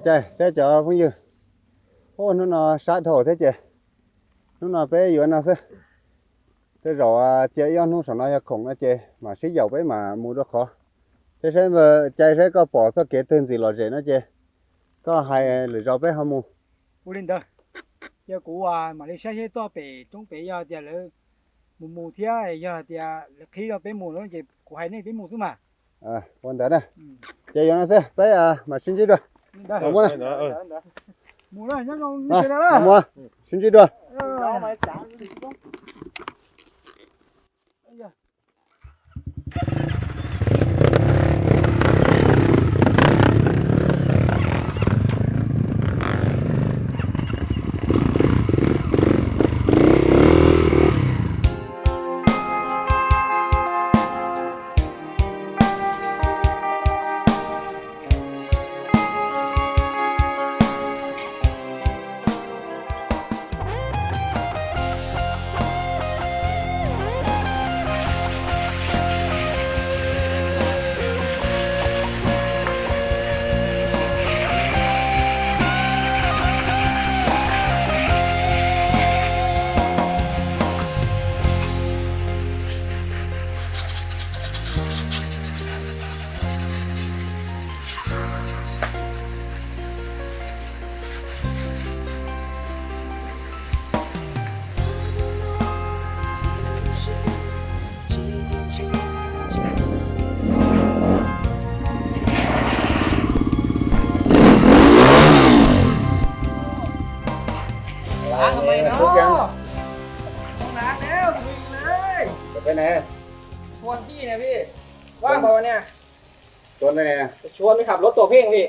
Cai thiab cov phooj ywg, hnub no sab dhau thiab ces hnub no peb yuav no xwb. Tej zaum cia ib ob hnub saum no yog khoom no ces mam sib yaum peb mam mus rau qhov. Thiab saib Cai saib koj pom txoj kev twg ntxim lom zem no ces koj hais lwm zaus peb ho mus. Ua li ntawd, yog kuv mam li saib seb txoj pem roob pem yog tias lawv mus mus thiab yog tias lawv qhib rau peb mus no ces kuv hais nej peb mus xwb mas. Ua ntawd na, ces yuav no xwb peb mam sib ntsib dua. Mus, sib ntsib dua. Peb ne,ชวนพี่เนี่ยพี่ ว่างเปล่าวันเนี้ย ชวนไปไง จะชวนไปขับรถตั๋วเพ่งพี่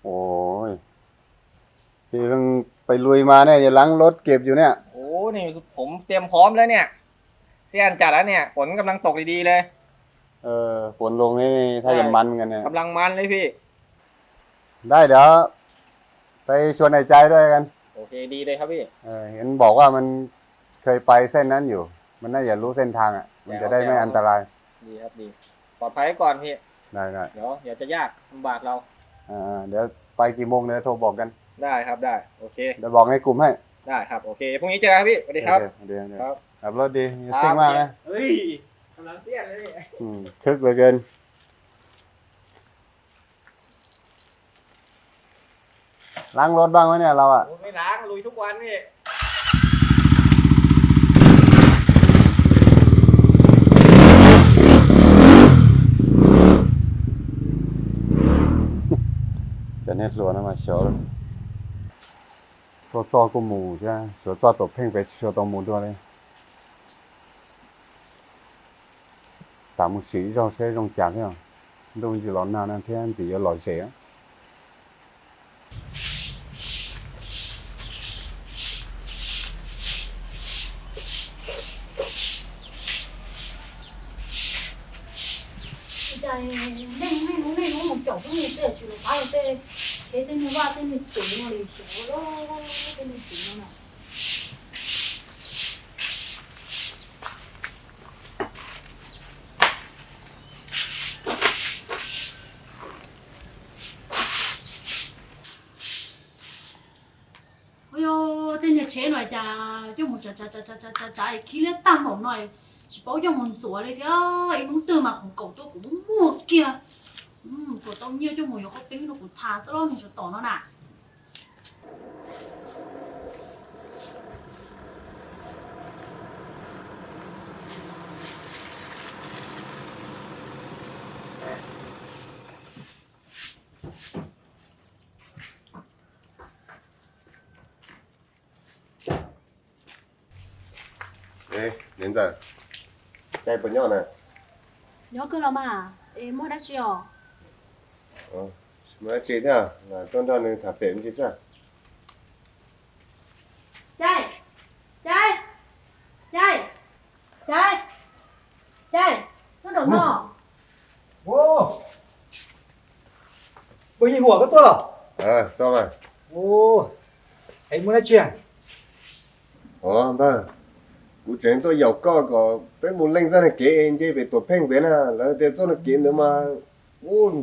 โอ้ย พี่เพิ่งไปลุยมาเนี่ย ยังล้างรถเก็บอยู่เนี่ย โอ้นี่ผมเตรียมพร้อมแล้วเนี่ย เสี้ยนจัดแล้วเนี่ย ฝนกำลังตกดีๆเลย เออ ฝนลงนี่ถ้าจะมันกันเนี่ย กำลังมันเลยพี่ ได้ เดี๋ยวไปชวนไอ้ใจด้วยกัน โอเค ดีเลยครับพี่ เออ เห็นบอกว่ามันเคยไปเส้นนั้นอยู่ มันน่าจะรู้เส้นทางอ่ะ มันจะได้ไม่อันตราย ดีครับดี ปลอดภัยไว้ก่อนพี่ ได้ได้ เดี๋ยวเดี๋ยวจะยากลำบากเรา อ่า เดี๋ยวไปกี่โมงเดี๋ยวโทรบอกกัน ได้ครับได้ โอเค เดี๋ยวบอกในกลุ่มให้ ได้ครับ โอเค พรุ่งนี้เจอกันครับพี่ สวัสดีครับ โอเค เดี๋ยวเดี๋ยว ครับ ขับรถดี อย่าซิ่งมากนะ เฮ้ย กำลังเสี้ยนเลยพี่ อืม คึกเหลือเกิน ล้างรถบ้างไหมเนี่ยเราอ่ะ โอ้ไม่ล้าง ลุยทุกวันพี่ Cov niag hluas no mas xyov, txhua txoj kuj mus thiab, xyov txoj tuam pheej pem tsis tshua tau mus dua li. Xav mus sim ib zaug seb zoo cas thiab, ntuj ntsis los nag no thiab ntxim yuav lom zem. Ua cas nej hnub nej hnub mus caum phooj ywg tej tsis los pab tej, tej niag vaj tej niag tsev no li xyov, tej niag tsev no na. Ua yog tej niag tsheb no cas coj mus tsav tsav tsav tsav tsav tsav es khib liab tag npaum no, tsis paub coj mus ntxuav li thiab. Ib hnub twg mas qhov kaum tuaj kuv muag kiag, kuv tau nyiaj coj mus yuav qhob peeb rau kuv tha xwb los niag tsov tom no na. Ê, Niam Ntxawm, Cai puas nyob na? Nyob kawg los mas, es muaj dab tsi os? Muaj dab tsi thiab, tuaj nrog nws tham pem me ntsis xwb. Cai, Cai, Cai, Cai, Cai, tuaj nraum no. Pog Yim Huam, koj tuaj los? Tuaj mas. Es muaj dab tsi? Ov npawg, kuv tseem tuaj yaum koj kom peb mus leej txoj niag kev nce pem Tuam Pheej pem na, lawv tias txoj niag kev ntawd mas ub,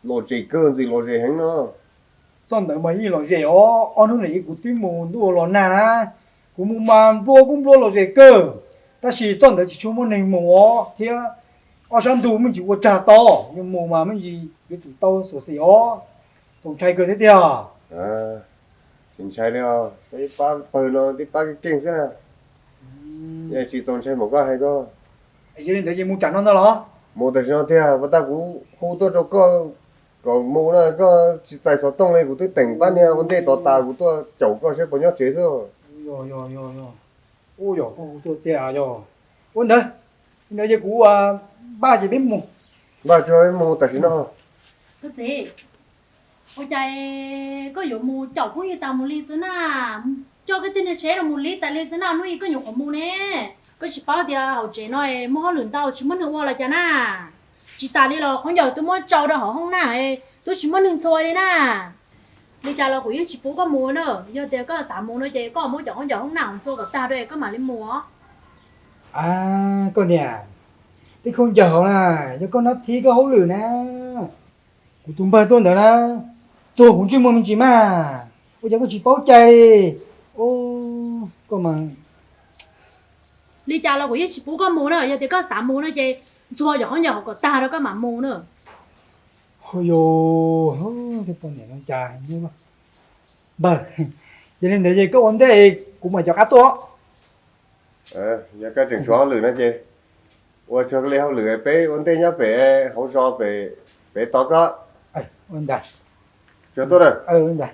lom zem kawg, ntxim lom zem heev no. Txoj ntawd mas yeej lom zem os, ob hnub no kuv twb mus ntuj los nag na, kuv mus mas nplua kuj nplua lom zem kawg, tab sis txoj ntawd tsis tshua muaj neeg mus os thiab, ob sab ntug me ntsis ua tsag to, yog mus mas me ntsis yuav tsum tau xyuam xim os, txaus ntshai kawg thiab tiag. Tsis ntshai li os, peb pab pawg no twb pab keej keej xwb na. Tsis txaus ntshai npaum koj hais koj. Yog li ntawd ces mus tsam no ntag los? Mus tam sim no tiag, puas tas kuv hu tuaj rau koj kom mus na, koj tsis txais xov tooj li, kuv twb teem pab niag ua ntej tod tas kuv tuaj caum koj saib puas nyob tsev xwb. Ua yog, ua yog, ua yog, ua ntawd, ntawd ces kuv npaj ces peb mus. Npaj tso peb mus tam sim no. Koj txiv, ua cas koj yuav mus caum phooj ywg tas mus li xwb na? Coj koj tej niag tsheb los mus li tas li xwb na, hnub ib koj nyuam qhuav mus ne. Koj tsis paub tias hauv tsev no muaj hauj lwm ntau tsis muaj neeg ua los cas na. Tsis tas li los khaub ncaws twb muab tsau rau hauv hoob naj, twb tsis muaj neeg ntxhua li na. Li cas los kuv yeej tsis pub koj mus na. Yog tias koj xav mus no ces koj muab cov khaub ncaws hoob naj ntxhua kom tag rau koj mam li mus os. A, koj niam, tej khaub ncaws hauv na, yog koj nab thib koj hauj lwm na. Kuv tus npawg tuaj ntawd na, ntxhua kuv ntsej muag me ntsis mas, ua cas koj tsis paub cai li? Koj mas, li cas los kuv yeej tsis pub koj mus na. Yog tias koj xav mus no ces ntxhua cov khaub ncaws hauv kom tag rau koj mam mus na. Yog, poj niam no cas npawg, yog li ntawd ces koj ua ntej, kuv mam cov qab tuaj. Yog koj tseem tshuav hauj lwm no ces ua tsuag li hauj lwm, peb ua ntej nyob pem hauv zos pem, pem tos koj. Tsuag tuaj na.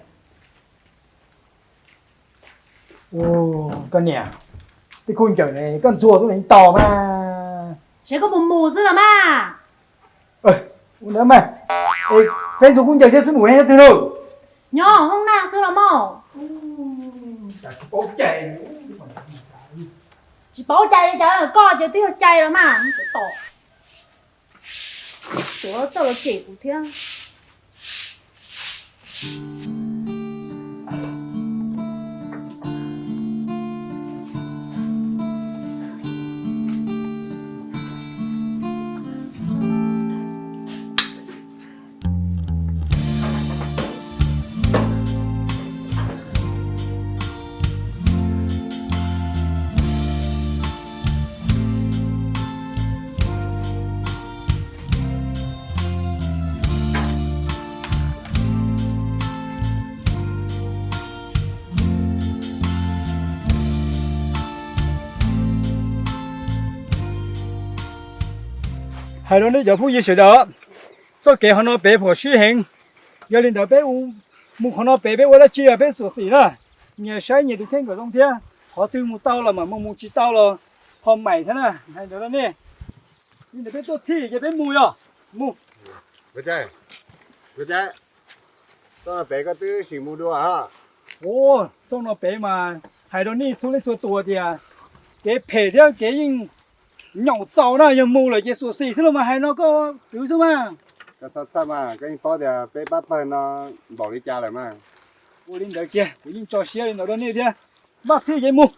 Koj niam, tej khaub ncaws ne koj ntxhua tuaj ne tos mas. Seb koj puas mus xwb los mas. Ua ntawd mas, peb ntxhua khaub ncaws thiab xwb mus nyob twg lauj? Nyob hoob naj xwb los mas. Tsis paub cai li cas, koj ces twb yog cai los mas, tos tuav txoj los cem kuv thiab. Hais rau nej cov phooj ywg sawv daws, txoj kev qhov no pem phom sij heev, yog li ntawd peb mus qhov no pem peb ua dab tsi peb xyuam xim na, nyias saib nyias tus kheej kom zoo thiab, qhov twg mus tau los mam mus, mus tsis tau los ho maim thiab na. Hais ntawd rau nej, li ntawd peb tuaj txhij ces peb mus yog mus. Txoj no pem koj twb sim mus dua. Ua, txoj no pem mas hais rau nej txhua leej txhua tus tias kev phem thiab kev yeej nyaum txaus na, yog mus lawm ces xyuam xim xwb los mas hais no koj twv xwb mas. Koj txhob txhawj mas, koj yeej paub tias peb pab pawg no npaum li cas lawm mas. Ua li ntawd kiag kuv yeej tso siab li ntawd rau nej thiab. Npaj txhij ces mus.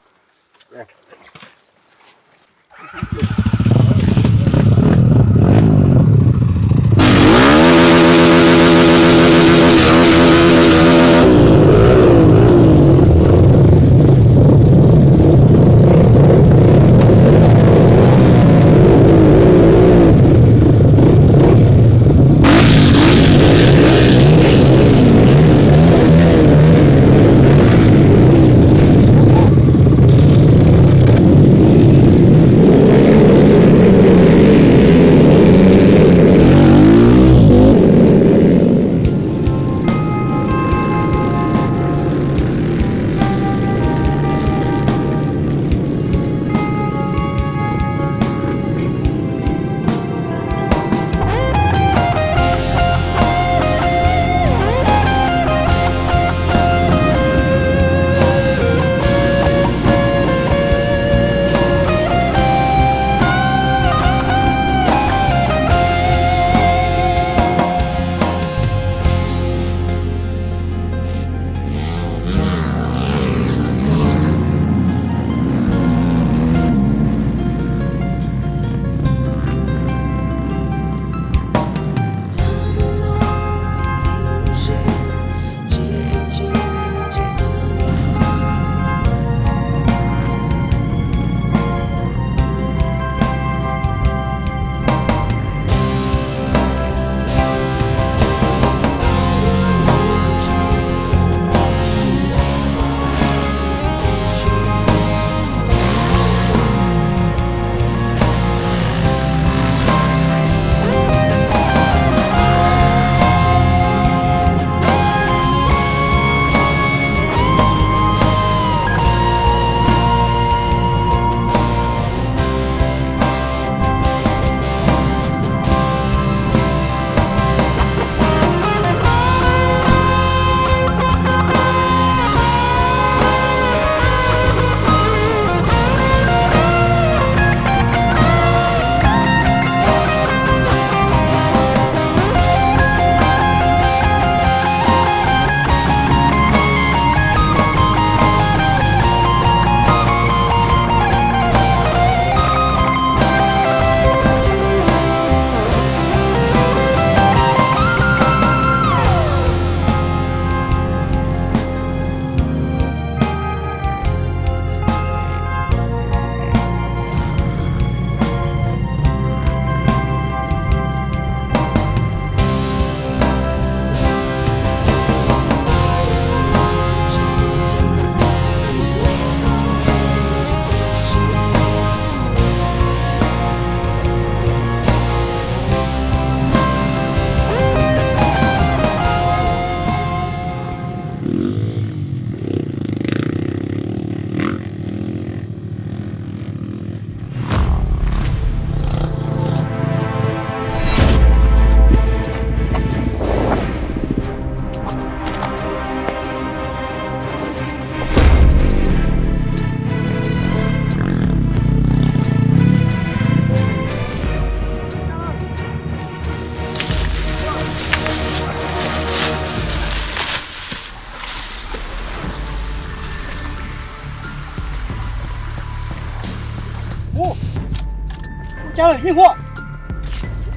Ua cas lawm Yeej Huab?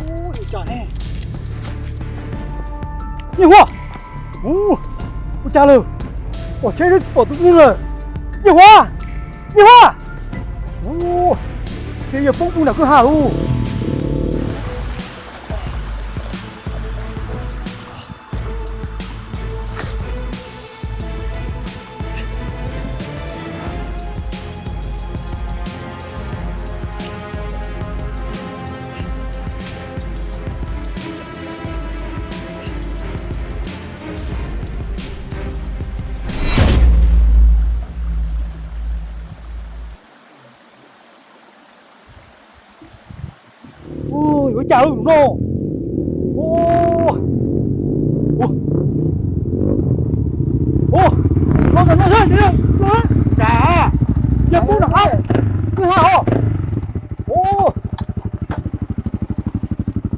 Ua cas ne? Yeej Huab! Ua cas lawm? Pom tsheb tsis pom tus neeg lawm. Yeej Huab! Yeej Huab! Ua, tsheb yuav poob puag nram kwj ha lauj. Ua, yuav cas lub no? Ua, ua, ua, los ntawm no, cas yog pub nram qab kwj ha os. Ua,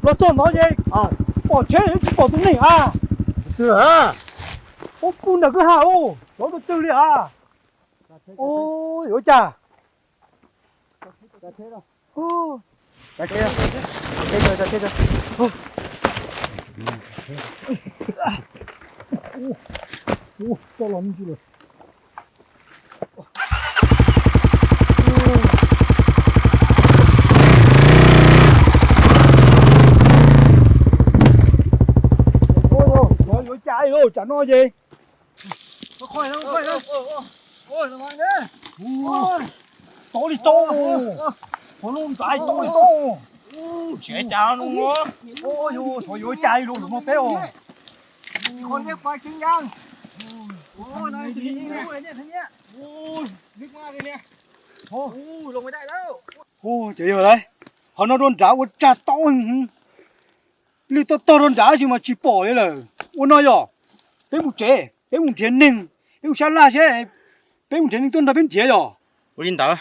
los txog ntawd ces pom tsheb tsis pom tus neeg a. Pub nram kwj ha os, cov dua twg li a? Ua, yuav cas? Yuav cas li lauj, tsam no ces tob li tob, qhov lub ntxaiv tob li tob. Tsis cas no, yuav cas li lauj, no peb os. Cov yawg, qhov no rau nrad ua rag tob, lwj tob tog rau nrad tab sis mas tsis pom li lawm. Ua no yog peb mus tsev, peb mus nrhiav neeg, peb mus sab laj seb, peb mus nrhiav neeg tuaj nrog peb nrhiav yog. Ua li ntawd.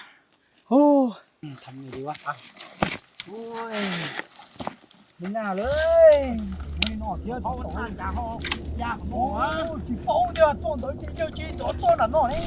Tsis paub tias tuaj ntawd ces yawg tsis rov tuaj nram no ne.